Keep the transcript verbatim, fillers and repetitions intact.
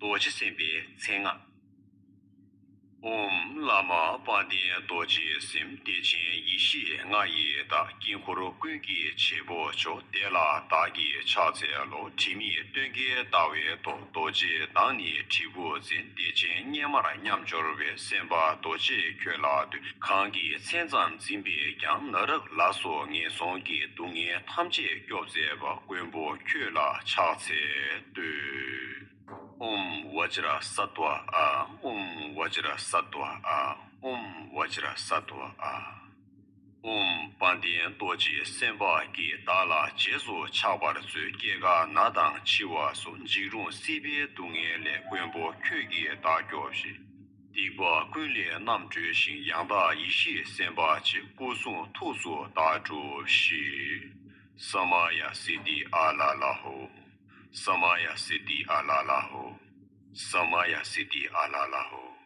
རྡོ་རྗེ་སེམས་དཔའི་མཚན་སྔགས། ཨོཾ་བླ་མ་དཔལ་ལྡན་རྡོ་རྗེ་སེམས་བདེ་ཆེན་ཡེ་ཤེས་ལྔ་ཡི་བདག་དཀྱིལ་འཁོར་ཀུན་གྱི་བྱེད་པོ་མཆོག་དེ་ལ་བདག་གིས་ཕྱག་འཚལ་ལོ། དྲི་མེད་སྟོན་ཀའི་ཟླ་བའི་མཐོ་རྡོ་རྗེ་གདན་ནི་དྲིལ་བུ་འཛིན། བདེ་ཆེན་སྙེ་མར་མཉམ་སྦྱོར་བའི་སེམས་དཔའ་རྡོ་རྗེ་ཁྱོད་ལ་འདུད། གང་གི་མཚན་ཙམ་འཛིན་པས་ཀྱང་ན་རག་ལ་སོགས་ངན་སོང་གི་སྡུག་བསྔལ་ཐམས་ཅད་སྐྱོབ་མཛད་པ་མགོན་པོ་ཁྱོད་ལ་ཕྱག་འཚལ་བསྟོད། ཨོཾ་བཛྲ་སཏྭ་ཨ། ཨོཾ་བཛྲ་སཏྭ་ཨ། ཨོཾ་བཛྲ་སཏྭ་ཨ། ཨོཾ་དཔལ་ལྡན་རྡོ་རྗེ་སེམས་དཔའ་གིས་བདག་ལ་རྗེས་སུ་ཆགས་པར་མཛོད། སྐྱེ་རྒ་ན་དང་འཆི་བ་སོགས་འཇིགས་རུང་སྲིད་པའི་སྡུག་བསྔལ་ལས་མགོན་པོ་ཁྱོད་ཀྱིས་བདག་སྐྱོབས་ཤིག། སྡིག་པ་ཀུན་ལས་རྣམ་གྲོལ་ཞིང་ཡང་དག་ཡེ་ཤེས་སེམས་དཔའ་ཆེ། སྐུ་གསུང་ཐུགས་སུ་བདག་སྒྲུབས་ཤིག། ས་མ་ཡ་སིདྡྷི་ཨ་ལ་ལ་ཧོ། ས་མ་ཡ་སིདྡྷི་ཨ་ལ་ལ་ཧོ། ས་མ་ཡ་སིདྡྷི་ཨ་ལ་ལ་ཧོ།